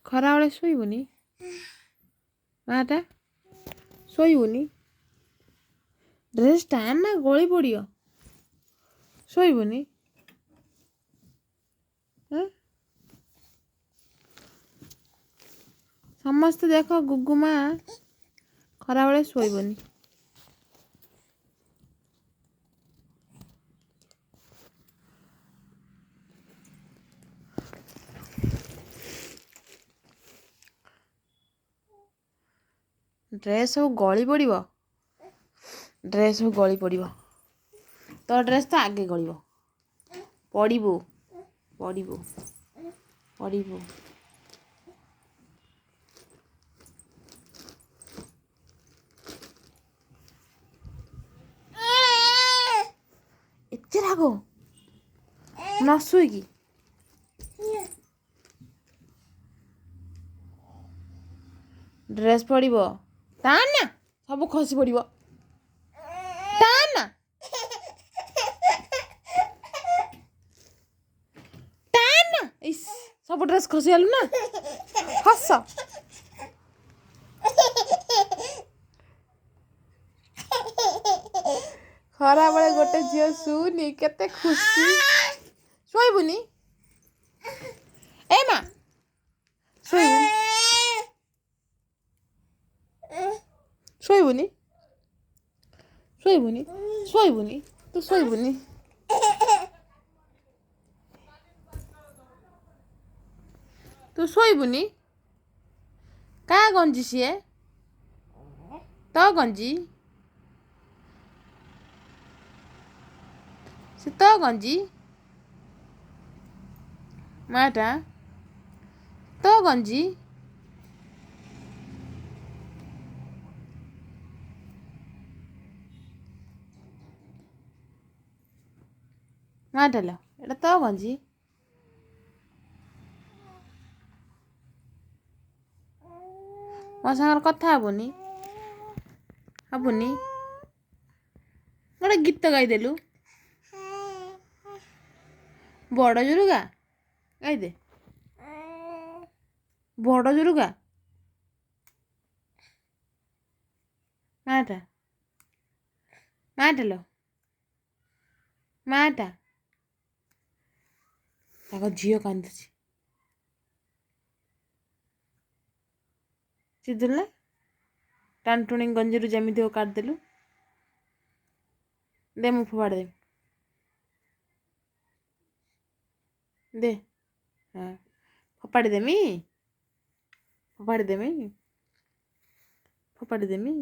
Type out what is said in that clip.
ଖରାବେଳେ ଶୋଇବୁନି ମାଟା? ଶୋଇବୁନି? ଡ୍ରେସ୍ ଟାଣ ନା, ଗଳି ପଡ଼ିବ। ଶୋଇବୁନି? ସମସ୍ତେ ଦେଖ, ଗୁଗୁମା ଖରାବେଳେ ଶୋଇବନି। ଡ୍ରେସ୍ ସବୁ ଗଳି ପଡ଼ିବ, ଡ୍ରେସ୍ ସବୁ ଗଳି ପଡ଼ିବ। ତୋ ଡ୍ରେସ୍ ତ ଆଗେ ଗଳିବ। ପଡ଼ିବୁ, ପଡ଼ିବୁ, ପଡ଼ିବୁ। ଏତେ ରାଗ ନ ଶୋଇକି। ଡ୍ରେସ୍ ପଡ଼ିବ, ଟାଣ ନା, ସବୁ ଖସି ପଡ଼ିବ। ଟାଣ ନା, ଟାଣ ନା। ଇସ୍, ସବୁ ଡ୍ରେସ୍ ଖସିଗଲୁ ନା। ହସ। ଖରାବେଳେ ଗୋଟେ ଝିଅ ଶୁନି, କେତେ ଖୁସି। ଶୋଇବୁନି ଏ ମା? ଶୋଇବୁନି? ଶୋଇବୁନି? ଶୋଇବୁନି? ଶୋଇବୁନି? ତୁ ଶୋଇବୁନି? ତୁ ଶୋଇବୁନି? କାହା ଗଞ୍ଜି ସିଏ? ତୋ ଗଞ୍ଜି ସେ? ତୋ ଗଞ୍ଜି ମାଟା? ତୋ ଗଞ୍ଜି ମାଟା ଲୋ, ଏଇଟା ତୋ ଗଞ୍ଜି? ମୋ ସାଙ୍ଗରେ କଥା ହେବୁନି? ହେବୁନି? ଗୋଟେ ଗୀତ ଗାଇଦେଲୁ, ବଡ଼ ଜୋରୁ ଗା, ଗାଇଦେ, ବଡ଼ ଜୋରୁ ଗା। ମାଟା, ମାଟା ଲୋ ମାଟା। ତାଙ୍କ ଝିଅ କାନ୍ଦୁଛି। ଚିଡ଼ିଦେଲୁ ନା? ଟାଣଟୁଣି ଗଞ୍ଜିରୁ ଯେମିତି ହଉ କାଟିଦେଲୁ। ଦେ, ମୁଁ ଫୋପାଡ଼ି ଦେବି, ଦେ। ହଁ, ଫୋପାଡ଼ି ଦେମି, ଫୋପାଡ଼ି ଦେମି, ଫୋପାଡ଼ି ଦେମି।